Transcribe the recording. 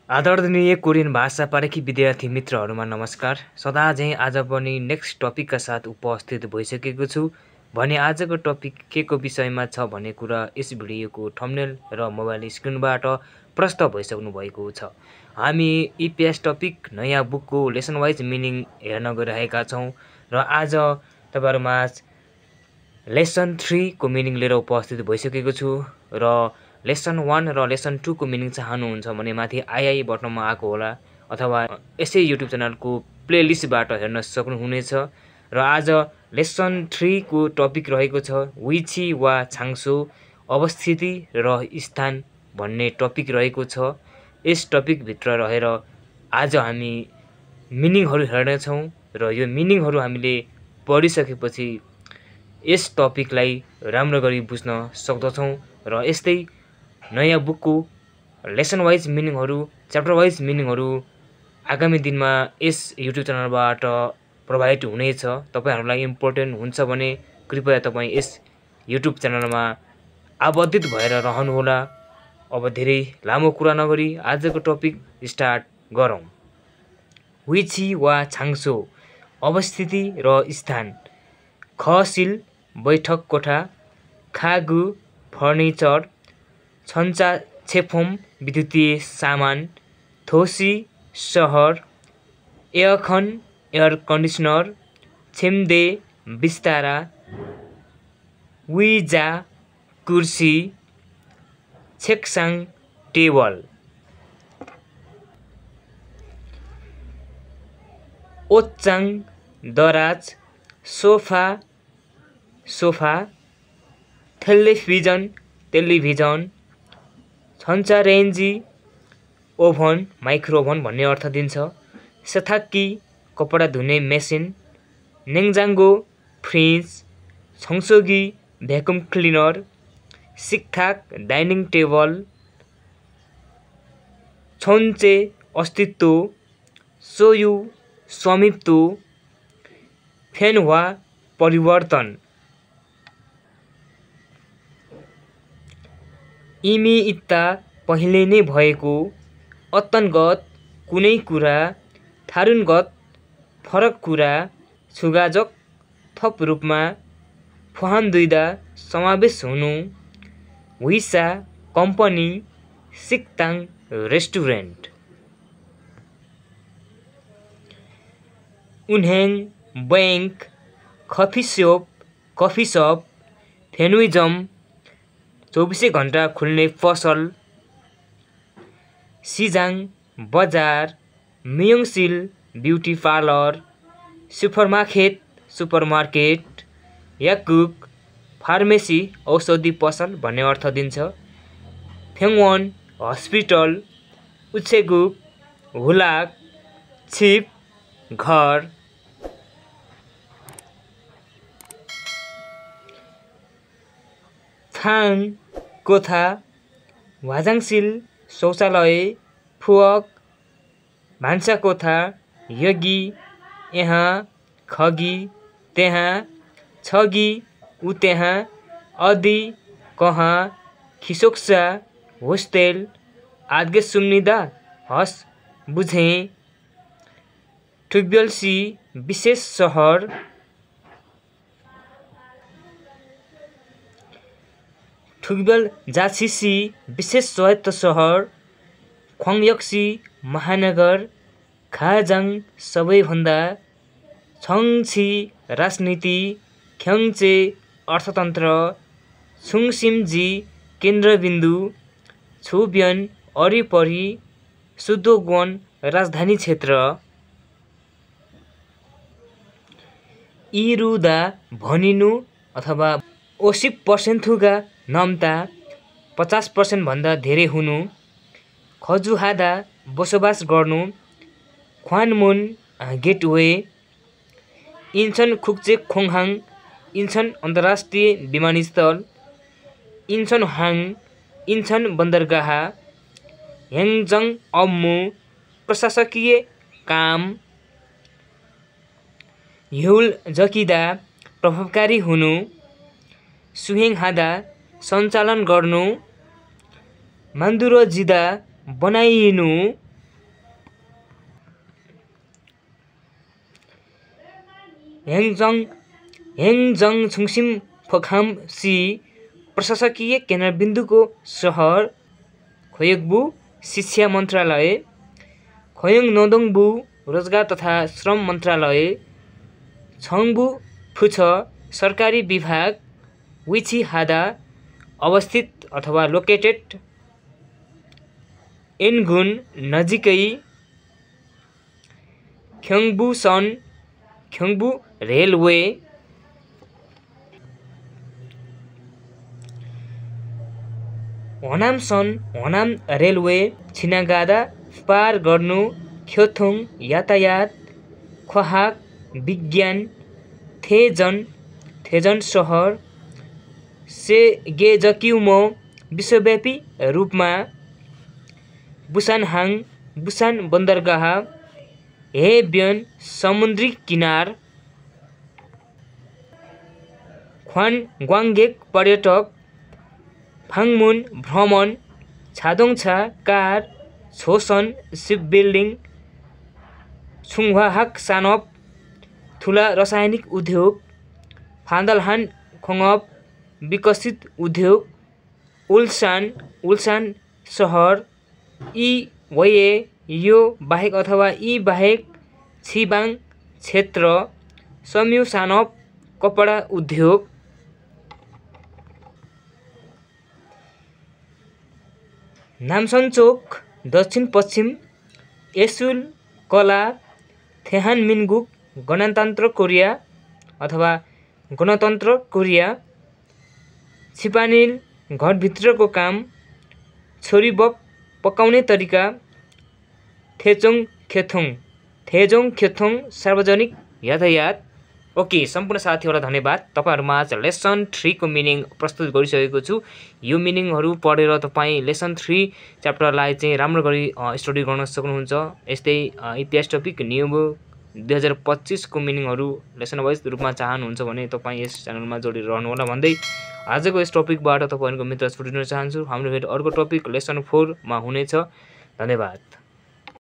आदरणीय कोरियन भाषा पारखी विद्यार्थी मित्रहरूमा नमस्कार। सदा झैं आज पनि नेक्स्ट टपिकका साथ उपस्थित भइसकेको छु भने आजको टपिक केको विषयमा छ भन्ने कुरा यस भिडियोको थम्बनेल र मोबाइल स्क्रिनबाट प्रष्ट भइसक्नु भएको छ। हामी इपिएस टपिक नयाँ बुकको लेसन वाइज मिनिङ हेर्न गइरहेका छौं र आज तपाईहरुमा लेसन 3 को मिनिङ लिएर उपस्थित भइसकेको छु र लेसन 1 र लेसन 2 को मिनिङ चाहनुहुन्छ भने माथि आई बटनमा आएको होला अथवा यसै युट्युब च्यानलको प्लेलिस्टबाट हेर्न सक्नुहुनेछ। र आज लेसन 3 को टपिक रहेको छ विची वा छाङसो अवस्थिति र स्थान भन्ने टपिक रहेको छ। यस टपिक भित्र रहेर आज हामी मिनिङहरु हेर्ने छौं र यो मिनिङहरु हामीले पढिसकेपछि यस टपिकलाई राम्रो गरी बुझ्न सक्दछौं र यस्तै नयाँ बुकको लेसन वाइज मिनिङहरु च्याप्टर वाइज मिनिङहरु आगामी दिनमा यस युट्युब च्यानलबाट प्रोभाइड हुनेछ। तपाईहरुलाई इम्पोर्टेन्ट हुन्छ भने कृपया तपाई यस युट्युब च्यानलमा आबद्धित भएर रहनुहोला। अब धेरै लामो कुरा नगरी आजको टपिक स्टार्ट गरौं। विची वा छाङसो अवस्थिति र स्थान। खसिल बैठक कोठा, खागु फर्निचर, छन्चा छेफोम विद्युतीय सामान, थोसी शहर, एयरखन एयर कन्डिसनर, छेम्दे बिस्तारा, विजा कुर्सी, छेक्साङ टेबल, ओच्चाङ दराज, सोफा, टेलिभिजन, छन्चा रेन्जी, ओभन माइक्रोओभन भन्ने अर्थ दिन्छ। सेथाक्की कपडा धुने मेसिन, नेङजाङ्गो फ्रिज, छङसोगी भ्याकुम क्लिनर, सिक्थाक डाइनिङ टेबल, छन्चे अस्तित्व, सोयु स्वामित्व, फेनवा परिवर्तन, इमी इत्ता पहिले नै भएको, अत्तनगत कुनै कुरा, थारुनगत फरक कुरा, छुगाजक थप रूपमा, फहान दुईदा समावेश हुनु, हुइसा कम्पनी, सिक्ताङ रेस्टुरेन्ट, उन्हेङ बैंक, कफी शप, फेनुइजम 24 घण्टा खुल्ने पसल, सिजाङ बजार, मियोङसिल ब्युटी पार्लर, सुपरमार्केट, याकुक फार्मेसी औषधि पसल भन्ने अर्थ दिन्छ। फेङवन हस्पिटल, उछेगुक हुलाक छिप घर, थाङ कोठा, वाजाङसिल शौचालय, फुवक भान्सा कोठा, यगी यहाँ, खगी त्यहाँ, छगी उ त्यहाँ, अदि कहाँ, खिसोक्सा होस्टेल, आद्गे सुम्निदा हस बुझे, ठुकब्यलसी विशेष सहर, ठुकब्यल जाछिसी विशेष स्वायत्त सहर, ख्वाङयक्सी महानगर, खाजाङ सबैभन्दा, छङछी राजनीति, ख्याङचे अर्थतन्त्र, छुङसिमजी केन्द्रबिन्दु, छुब्यन वरिपरि, सुदोगवन राजधानी क्षेत्र, इरुदा भनिनु अथवा 80% नम्ता 50% भन्दा धेरै हुनु, खजुहादा बसोबास गर्नु, ख्वानमुन गेटवे, इन्चन खुक्चे खोङहाङ इन्चन अन्तर्राष्ट्रिय विमानस्थल, इन्चनहाङ इन्चन बन्दरगाह, ह्याङजङ अम्मु प्रशासकीय काम, ह्युल जकिदा प्रभावकारी हुनु, सुहेङहादा सञ्चालन गर्नु, मान्दुरो जिदा बनाइनु, हेङजङ छुङसिम फोखाम सी प्रशासकीय केन्द्रबिन्दुको सहर खोयकबु शिक्षा मन्त्रालय खोयङ नोदोङबु रोजगार तथा श्रम मन्त्रालय छङबु फुछ सरकारी विभाग विछि हादा अवस्थित अथवा लोकेटेड एनगुन नजिकै ख्योङबु रेलवे होनाम रेलवे छिनागादा पार गर्नु ख्योथुङ यातायात ख्वाहाक विज्ञान थेजन सहर सेगेजक्युमो विश्वव्यापी रूपमा बुसान बन्दरगाह हेबियन समुद्री किनार ख्वान ग्वाङ्गेक पर्यटक फाङमुन भ्रमण छादोङछा कार छोसन सिप बिल्डिङ छुङहाक सानप ठुला रासायनिक उद्योग फान्दलहान खोङप विकसित उद्योग उल्सान सहर यी वये यो बाहेक अथवा यी बाहेक छिबाङ क्षेत्र सम्यु सानप कपडा उद्योग नामसनचोक दक्षिण पश्चिम एसुल कला थेहानमिनगुक गणतन्त्र कोरिया छिपानिल घरभित्रको काम छोरी बप पकाउने तरिका थेजोङ खेथोङ सार्वजनिक यातायात। ओके, सम्पूर्ण साथीहरूलाई धन्यवाद। तपाईहरुमा आज लेसन 3 को मिनिङ प्रस्तुत गरिसकेको छु। यो मिनिङहरू पढेर तपाई लेसन 3 च्याप्टरलाई चाहिँ राम्रो गरी स्टडी गर्न सक्नुहुन्छ। यस्तै इतिहास टपिक न्यू 2025 को मिनिङहरू लेसन वाइज रूपमा चाहनुहुन्छ भने तपाई यस च्यानलमा जोडिएर रहनु होला भन्दै आजको यस टपिकबाट तपाईहरुको मित्र छुटिन चाहन्छु। हाम्रो भेट अर्को टपिक लेसन 4 मा हुनेछ। धन्यवाद।